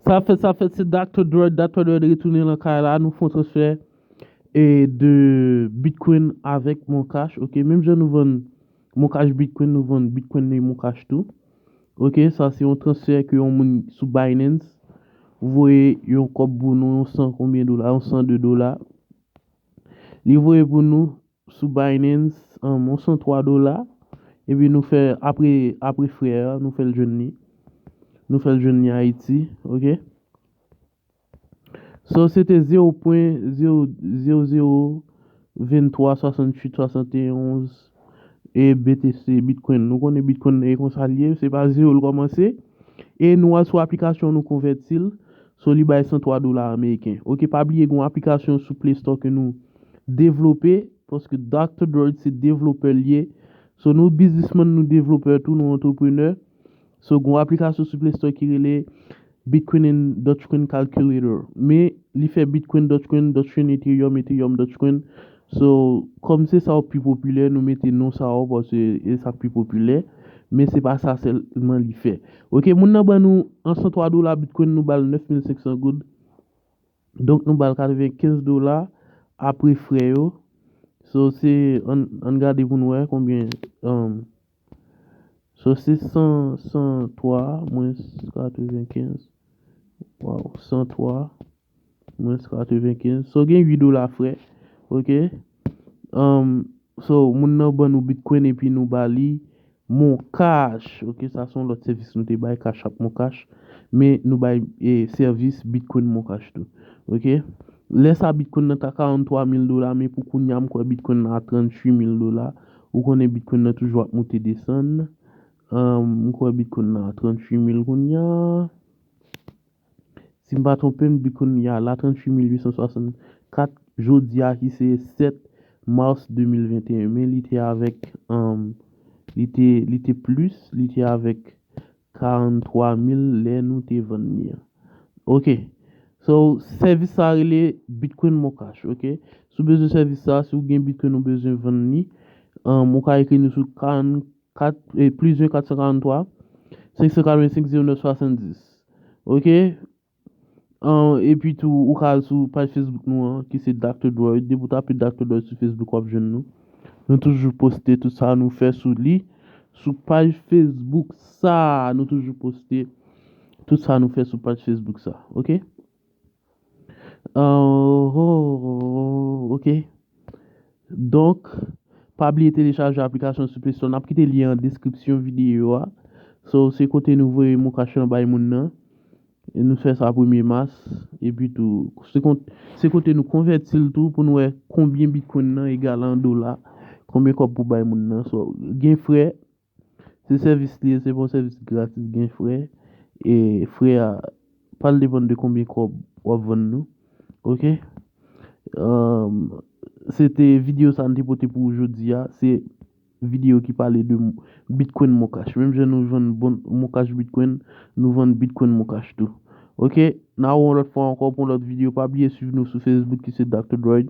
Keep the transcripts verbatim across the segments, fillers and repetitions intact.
Sa fèt, sa fèt, se Doctor Droid. Doctor Droid retounen nan kay la. Nou fè yon transfè e de Bitcoin avèk Moncash. Ok, menm jan nou vann Moncash Bitcoin, nou vann Bitcoin e Moncash tou. Ok, sa se yon transfè ke yon moun sou Binance voye yon kòb pou nou, yon san konbyen dola, yon san de dola. Li voye pou nou sou Binance, um, yon san twa dola. Epi nou fè, apre, apre frè a, nou fè l jwenn li. Nou fè l jwenn li Ayiti, ok? So, se te zewo pwen zewo zewo zewo venntwa swasantuit swasanteyon e B T C Bitcoin. Nou konnen Bitcoin e konsa l ye, se pa zewo l kòmanse. E nou al sou aplikasyon, nou konvèti l. So, li bay san twa dola ameriken. Ok, pa bliye gen yon aplikasyon sou Play Store ke nou devlope, paske Doctor Droid se devlopè l ye. So, nou biznismann, nou devlopè tou, nou antreprenè. So, gen yon aplikasyon sou Play Store ki rele Bitcoin and Dogecoin Calculator. Men, li fè Bitcoin, Dogecoin, Dogecoin, Ethereum, Ethereum, Dogecoin. So, kòm se sa yo pi popilè, nou mete non sa yo, paske e sa k pi popilè. Men se pa sa sèlman li fè. Ok, moun nan ban nou an san twa dola Bitcoin, nou ba l nèf mil senk san goud. Donk, nou ba l katrevenkenz dola apre frè yo. So, se, ann, ann gade pou n wè konbyen, um, so, se san, san twa mwens katrevenkenz. Waw, san twa mwens katrevenkenz. So, gen uit dola frè. Ok? Um, so, moun nan ban nou Bitcoin epi nou ba li Moncash. Ok, sa se yon lòt sèvis nou te bay, Cash App Moncash. Men nou bay, e, sèvis Bitcoin Moncash tou. Ok? Lè sa Bitcoin nan ta karanntwa mil dola, men pou kounya m kwè Bitcoin nan a tranntuit mil dola. Ou konnen Bitcoin nan toujou ap moute desann. Um, m kwè Bitcoin nan a tranntuit mil kounya. Si m pa twonpe m, Bitcoin li a la tranntuit mil uit san swasannkat, jodi a ki se sèt mas de mil venteyen. Men li te avèk, um, li te, li te plis, li te avèk karanntwa mil lè nou te vann li an. Ok. So, sèvis sa rele Bitcoin Moncash, ok? Si w bezwen sèvis sa, si w gen Bitcoin ou bezwen vann li, um, ou ka ekri nou sou karannkat, e, plis de katsan karanntwa, senk san katrevensenk, zewo nèf swasanndis. Ok? An, epi tou, ou ka al sou paj Facebook nou an, ki se Doctor Droid. Depi w tape Doctor Droid sou Facebook, w ap jwenn nou. Nou toujou poste tout sa nou fè sou li. Sou paj Facebook sa, nou toujou poste tout sa nou fè sou paj Facebook sa. Ok? An, oh, ok. Donk, pa bliye telechaje aplikasyon sou Play Store. N ap kite lyen an deskripsyon videyo a. So, se kote nou voye Moncash lan bay moun nan. E nou fè sa premye mas. Epi tou, se kon-, se kote nou konvèti l tou pou nou wè konbyen Bitcoin nan egal a an dola. Konbyen kòb pou bay moun nan. So, gen frè. Se sèvis li ye, se pa yon sèvis gratis, gen frè. E frè a, pa l depann de konbyen kòb w ap vann nou. Ok? Um, se te videyo sa n te pote pou ou jodi a. Se videyo ki pale de Bitcoin Moncash. Menm jan nou vann bon, Moncash Bitcoin, nou vann Bitcoin Moncash tou. Ok? N a wè w yon lòt fwa ankò pou yon lòt videyo. Pa bliye swiv nou sou Facebook ki se Doctor Droid.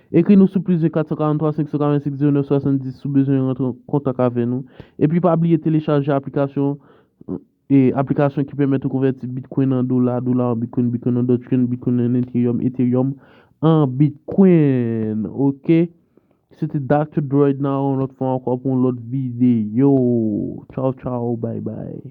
Ekri nou sou plis de katsan karanntwa, senk san katrevensenk, zewo nèf swasanndis si w bezwen rantre an kontak avè nou. Epi pa bliye telechaje aplikasyon, e, aplikasyon ki pèmèt ou konvèti Bitcoin an dola, dola an Bitcoin, Bitcoin an Dogecoin, Bitcoin an Ethereum, Ethereum an Bitcoin. Ok? Se te Doctor Droid, n a wè w yon lòt fwa ankò pou yon lòt videyo. Tchaw, tchaw, bye bye.